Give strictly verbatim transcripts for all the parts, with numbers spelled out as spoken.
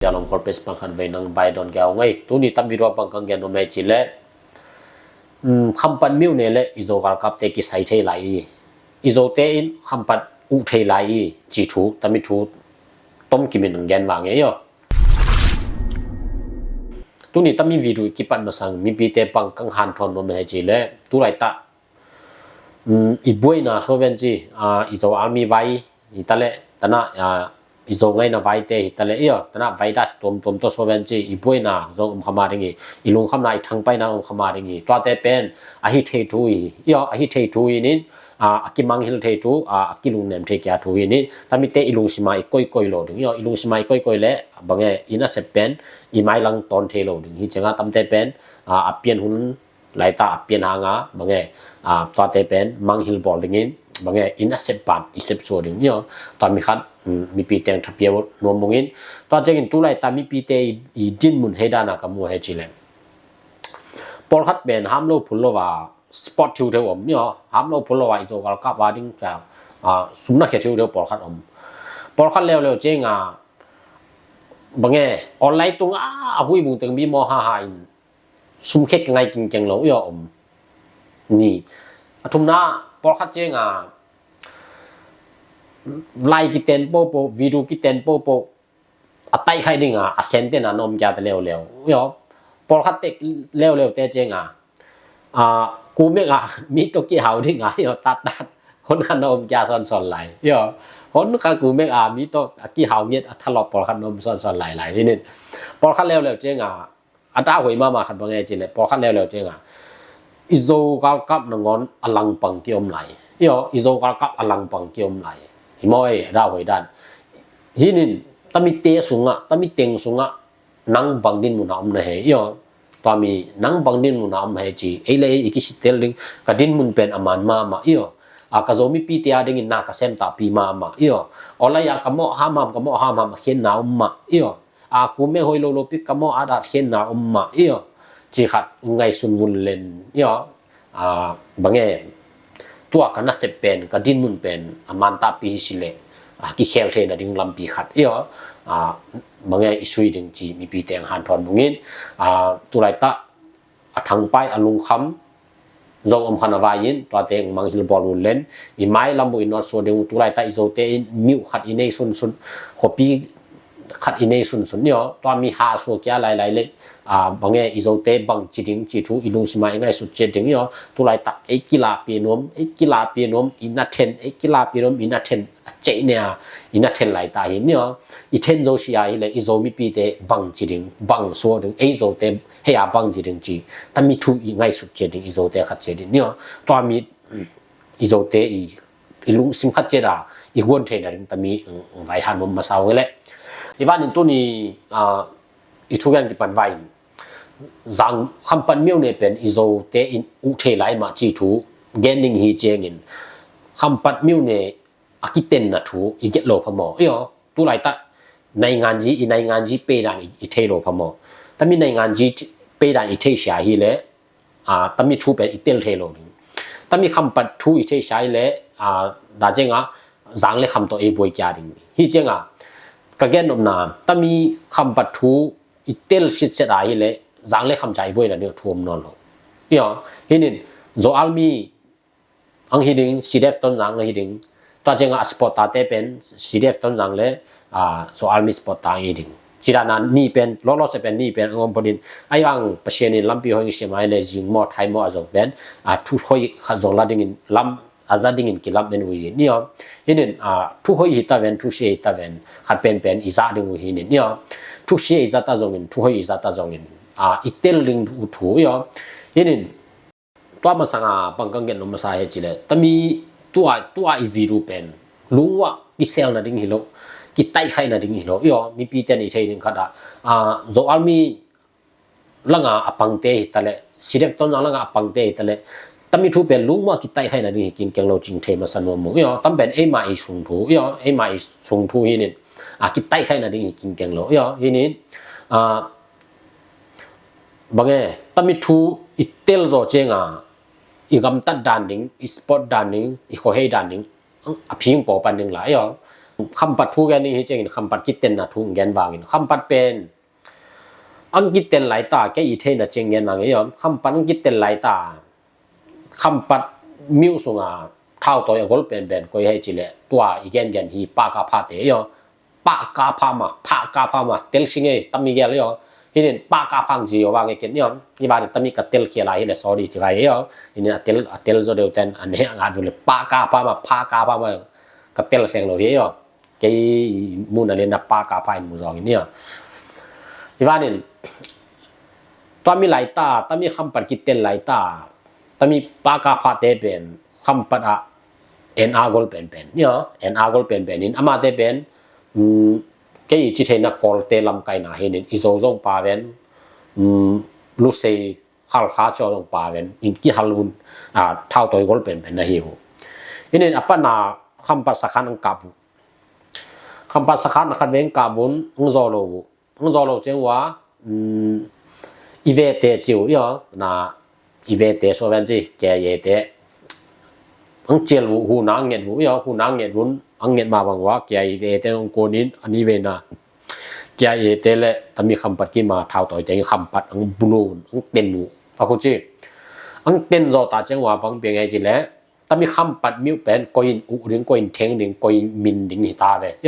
Jalom khol pes pang khan vei nang bai don gau ngai. Tuni tam video bang kang gen no me ci le. Khampat miu ne le i Zo galkap te kisai thei lai i. I Zo te in khampat uh thei lai i. Ci thu, tami thu tom kimin ang gen ma nge yo. Tuni tami video kipat masang mipi te bang kang han thon no me ci le. Tu lai ta i buaina so ven ci, i Zo army vai, i ta le, tana, i Zo ngaina vai te hi ta le, i yo, tana vai das tuam tuam to so ven ci, i buaina zong um khama ding i, i lungkhamna i thangpaina um khama ding i, tua te pen, a hi thei thu i, i yo, a hi thei thu i nin, a kimang hil thei thu, a kilung nem thei kia thu i nin, tami te i lungsima i koi koi lo ding, i yo, i lungsima i koi koi le, bange, i na sep pen, i mai lang ton thei lo ding, hi cenga tam te pen, a pian hun, lai ta a pian hanga, bange, tua te pen, mang hil bol ding in, bange, i na sep pan, i sep sua ding, i yo, tua mi khat, mipi teng thapia nuam mung in, tua ceng in tu lai ta mipi te i din mun hei dana ka mu he ci le. Pol khat pen, ham lo phul lo va, sport thiu thiu om, i yo, ham lo phul lo va, i Zo galkap va ding ca, sum na khia thiu thiu pol khat om. Pol khat leo leo cenga, bange, online tung a, a hui bung teng bi mo ha ha in, sum khek ngai king keng lo, i yo om. Ni. A thumna, pol khat cenga, lai kiten po po, video kiten po po, a tai khai dinga, a sen te na nom kia ta leo leo. I yo, pol khat te leo leo te cenga, a, ku mek a, mi to ki hau dinga, i yo, tat tat. Hon khan na om kia son son lai. I yo, hon khan ku mek a, mi to a ki hau ngiet a thalop pol khat nom son son lai lai. Hi nin, pol khat leo leo cenga, a ta hoi mama khat bange ci le, pol khat leo leo cenga. I Zo galkap na ngon a langpang ki om lai. I yo, i Zo galkap a langpang ki om lai. Hi mo e, a ta hoi dan. Hi nin, tami te sunga, tami teng sunga, nang bang din muna om na he, i yo. Tua mi, nang bang din muna om he ci, ei le ei i kisitel ding, ka din mun pen a man mama, i yo. A ka Zo mipi te a ding in na ka sem ta pi mama, i yo. Olai a ka mo ham ham, ka mo ham ham, a khen na om ma, i yo. A ku me hoi lo lo pi ka mo a dat khen na om ma, i yo. Ci khat ngai sun vun len, i yo. A, bange, tua ka na sep pen, ka din mun pen, a man ta pi hi si le, a, ki khel thei na ding lampi khat, i yo. A, bange, i sui ding ci mipi teng han thon mung in, a, tu lai ta, a thangpai, a lungkham, zong om khan a vai in, tua teng mang hil bol vun len, i mai lam bu i not sua ding, tu lai ta i Zo te in, miu khat i nei sun sun, khopi khat i nei sun sun, i yo, tua mi ha sua kia lai lai le, a, bange, i Zo te bang ci ding ci thu, i lungsima i ngai sut ci ding, i yo, tu lai ta, ei kila pi nom, ei kila pi nom, i na then, ei kila pi nom, i na then, a cei ne a, i na then lai ta hi, i yo, i then zo si a hi le, i Zo mipi te bang ci ding, bang sua ding, ei Zo te, hei a bang ci ding ci, tami thu i ngai sut ci ding, i Zo te khat ci ding, i yo, tua mi, i Zo te i, i lungsim khat ciat a, i huan thei na ding tami, vai han mum masa ung le. I van in tuni, a, i thugen kipan vai in. Zang khampan miau ne pen i Zo te in uh thei lai ma ci thu, gen ding hi ciangin. Khampat miau ne a kiten na thu, i get lo pha mo. I yo, tu lai ta, naingan ji, i naingan ji pei dan i, i thei lo pha mo. Tami naingan ji pei dan i thei sia hi le, a, tami thu pen i tel thei lo ding. Tami khampat thu i thei sia hi le, a, da cenga, zang le kham to e buai kia ding. Hi cenga, ka gen nopna, tami khampat thu i tel sit set a hi le, zang le kham ca i buai na ding thu om non lo. I yo, hi nin, Zo army, ang hi ding, C D F Tonzang ang hi ding. Tua cenga a sport ta te pen, C D F Tonzang le, a, Zo army sport ta ang hi ding. Ci dana ni pen, lo lo se pen ni pen, ang om ponin, ai ang Pasian in lampi hoi ngi siam ai le, zing mo, thai mo a zong pen, a, thu hoi khat zong la dingin, lam, a za dingin kilam men ui zin. I yo, hi nin, a, thu hoi hi ta ven, thu sia hi ta ven, khat pen pen, i za ding ui hi nin. I yo, thu sia i za ta zongin, thu hoi i za ta zongin, a, i tel ding u thu, i yo. Hi nin, tua masanga bang kang gen lo masa he ci le. Tami tua, tua i video pen. Lungua, kisel na ding hi lo. Kitai khai na ding hi lo. I yo, mipi ten i thei ding khat a. A, Zo army langa a pang te hi ta le. C D F Tonzang langa a pang te hi ta le. Tami thu pen lungua kitai khai na ding hi king keng lo cing thei masa nuam mung. I yo, tam pen ei ma i sung thu. I yo, ei ma i sung thu hi nin. A, kitai khai na ding hi king keng lo. I yo, hi nin. A, bange, tami thu i tel zo cenga, i gamtat dan ding, i sport dan ding, i khohei dan ding, a phing po pan ding la, i yo. Khampat thu gen ding hi ciangin Khampat kitenna thu gen vangin, Khampat pen ang kiten laita, kei i theina ciang gen vangin, Khampat ang kiten laita, Khampat miuh sunga thautawi a gol penpen koi hei cileh tua i gengen hi Paka Phate, Paka Pha ma, Paka Pha ma, tel sing ei, tami gel ei. Hinin Paka Pha ang ci yo vang ei ken, i vani tami ka tel khia lai hileh sorry ci vai ei. Hinin a tel, a tel zo deuh ten a ne a ngat vule Paka Pha ma, Paka Pha ma, ka tel seng lo hi ei. Kei mun a lian a Paka Pha in mu zongin ei. I vanin tua mi laita, tami Khampat kiten laita, tami Paka Phate pen Khampat ah en a gol penpen, en a gol penpen in amate pen, kei i ci theina Kawlte lamkaina hinin i zo zong paven, Lusei, Halkha cia zong paven in kihalvun, thautawi gol penpen na hi uh. Hinin a pana Khampat sakhan ang kap uh. Khampat sakhan a khat veng kap un ang zaw lo uh. Ang zaw lo ciang ua, i vete ci uh, i vete suaven ci, K I A te ang cial uh, huna ang nget uh, huna ang nget un, ang nget ma bang ua K I A te ang kunin a ni vena K I A te le tami Khampat kima thautawi teng Khampat ang bulu un, ang ten uh. A khu ci ang ten zaw ta ciang ua bang piang ei cileh tami Khampat miuh pen koi in uh ding, koi in theng ding, koi in min ding hi ta ve.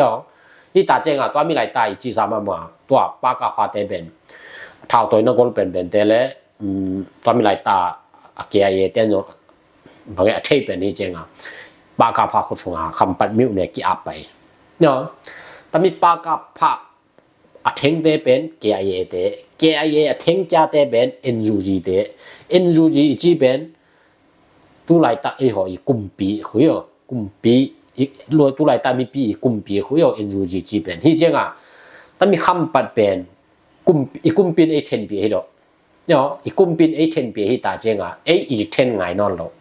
Hi ta cianga tua mi laita i ci sa mahmah tua Paka Phate pen thautawi na gol penpente le tua mi laita a K I A te no bang e a thei pen hi cianga Paka Pha khut sunga Khampat miuh ne ki-ap pai. Tami Paka Pha a thengte pen K I A te, K I A a theng ciate pen N U G te, N U G i ci pen tulaitak ei haw i kumpi khu i aw, kumpi, tulaitak mipi i kumpi khu i aw, N U G ci pen. Hi cianga tami Khampat pen i kumpi in ei thenpi hi dawh. I kumpi in ei thenpi hi ta cianga ei i then ngai nawn lo.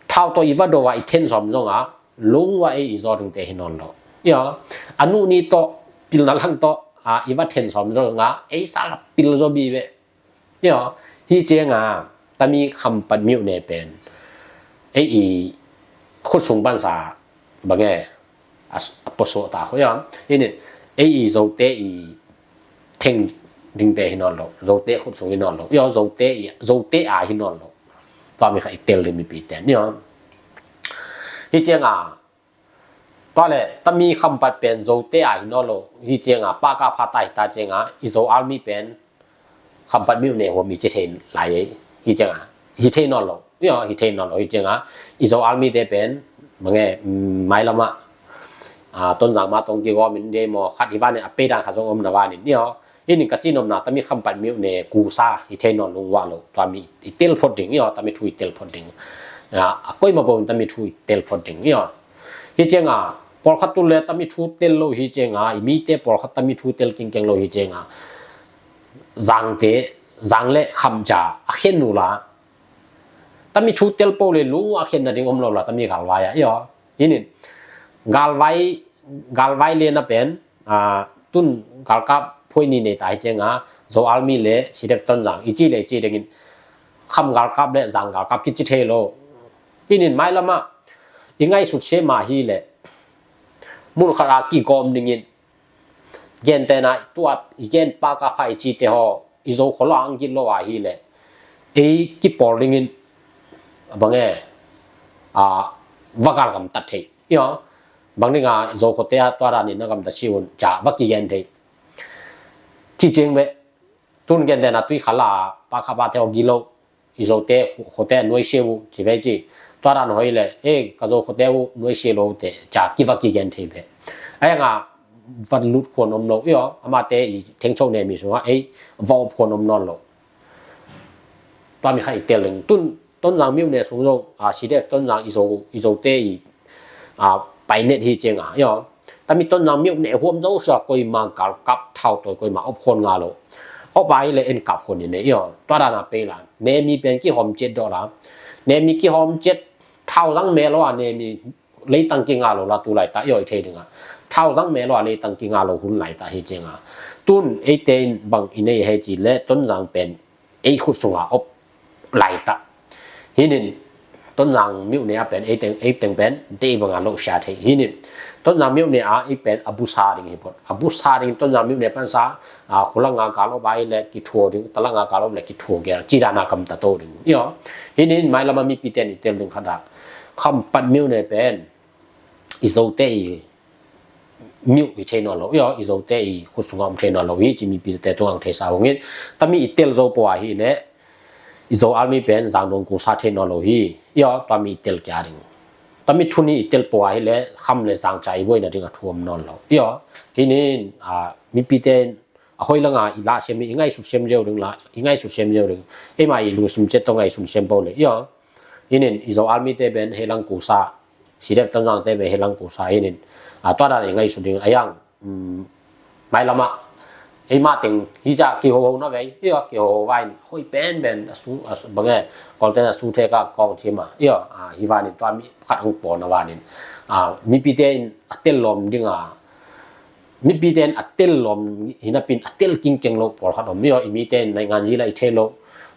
Thautawi i va do a i then sawm zonga lungua ei i zaw dingte hi nawn lo. A nuh ni tawh, pilna lang tawh i va then sawm zonga ei sa pil zaw bi ve. Hi cianga tami Khampat miuh ne pen ei i khut sung pansa bang e a puasuah ta khu i aw. Hinin ei i Zote i theng dingte hi nawn lo, Zote khut sung hi nawn lo, i aw, Zote a hi nawn lo. Tua mi kha i tel ding mipi ten i aw. Hi cianga tua le tami Khampat pen Zote a hi nawn lo. Hi cianga Paka Pha ta hi ta cianga i Zo Army pen Khampat miuh ne huam i ci thei lai ei. Hi cianga hi thei nawn lo, hi thei nawn lo. Hi cianga i Zo Army te pen bang e, mailamah Tonzang ma tong kigawm in dei maw, khat hi vanin a peidan khat zong om na vanin i aw. Hinin ka ci nopna tami Khampat miuh ne kusa hi thei nawn lungua lo. Tua mi i tel phot ding i aw, tami thu i tel phot ding. A koima bawm tami thu i tel phot ding i aw. Hi cianga pawlkhat tu le tami thu tel lo hi cianga i mite pawlkhat tami thu tel kingkeng lo hi cianga Zangte, Zang le Khamh ca a khen uh la tami thu tel po le lungua khen nading om lo la tami galvai ah i aw. Hinin galvai, galvai le na pen tun galkap phuai ni nei ta hi cianga Zo Army le C D F Tonzang i ci le i ci dingin Khamh galkap le Zang galkap kici thei lo. Hinin mailamah i ngaihsut se mah hi le mun khat a kigawm dingin gentena tua i gen Paka Pha i cite haw i Zo khual a ang git lo a hi le ei kipawl dingin bang e va galgamtat thei i aw. Bang dinga Zo khuate a tua danin na gamtat si un ca va kigen thei. Ci ciang ve tun gentena tui khala Paka Pha te haw gilo i Zote khuate a nuaisia uh ci ve ci. Tua dan hoi le ei ka Zo khuate uh nuaisia lo te ca kiva kigen thei ve. A yanga vat lut khuan om lo i aw, amate i thengcho ne mi sunga ei va op khuan om nawn lo. Tua mi kha i tel ding tun Tonzang miuh ne sung zong C D F Tonzang i Zote i painet hi cianga i aw. Tami Tonzang miuh ne huam zo sia koima galkap thautawi koima op khuan nga lo. Op a hi le en kap khuan i ne i aw. Tua dana pei la ne mi pen kihawm ciat dawh la ne mi kihawm ciat thauzang me lo a ne mi leitang kinga lo la tu laita i aw i thei dinga. Thauzang me lo a leitang kinga lo hun laita hi cianga tun eite in bang i nei hei ci le Tonzang pen ei khut sunga op laita. Hinin Tonzang myone a pen ei teng, ei teng pen dei banga lo sia thei hi nin. Tonzang myone a ei pen a busa ding hi pot. A busa ding Tonzang myone pansa, a, khulanga ka lo ba ile kithuo ding, talanga ka lo le kithuo gel, ci dana kam ta to ding. Io. Hi nin mailama mipi ten i tel ding khada. Khampat myone pen i Zote i myone hi thei nawn lo. Io, i Zote i khut sunga om thei nawn lo hi, ci mipi te tung ang thei sa hongin. Tami i tel zo pua hi le, i Zo army pen Zangdong kusa thei nawn lo hi. Io, tami i tel kia ding. Tami thuni i tel pua hi le, Kham le Zangca i buaina ding a thuam nawn lo. Io, hi nin, a, mipi ten a hoi langa i la sem hi, i ngaisut sem zeu ding la, i ngaisut sem zeu ding. Eima i lungsim cet to ngaisut sem po le. Io, hi nin, i Zo army te pen helang kusa, Sidef Tonzang te pen helang kusa hi nin. A, tua dan i ngaisut ding a yang. Um, mailama, eima teng, hi ja kihoho na vei, io, kihoho vain, hoi pen pen, a su, a su, bange, kolten a su te ka kong cima, io, a, hi vanin tua mi khat ang po na vanin. A, mipi ten a tel lom ding a, mipi ten a tel lom, hinapin a tel kingkeng lo por khat om, io, i mi ten naingan zi la i thei lo,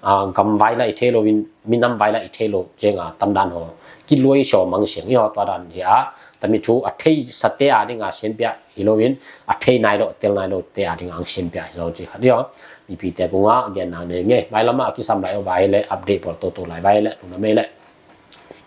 a, gam vai la i thei lo, in, minam vai la i thei lo, cenga, tamdan ho, kiluai so mang siang, io, tua dan zia, tami thu a thei sa te a ding a sian pia, hi lo in, a thei nai lo, a tel nai lo, te a ding ang sian pia, hi lo ci khat, io, mipi te kunga, gen nang ne nge, mailama a kisam lai o vai le, update por to to lai vai le, luna mei le.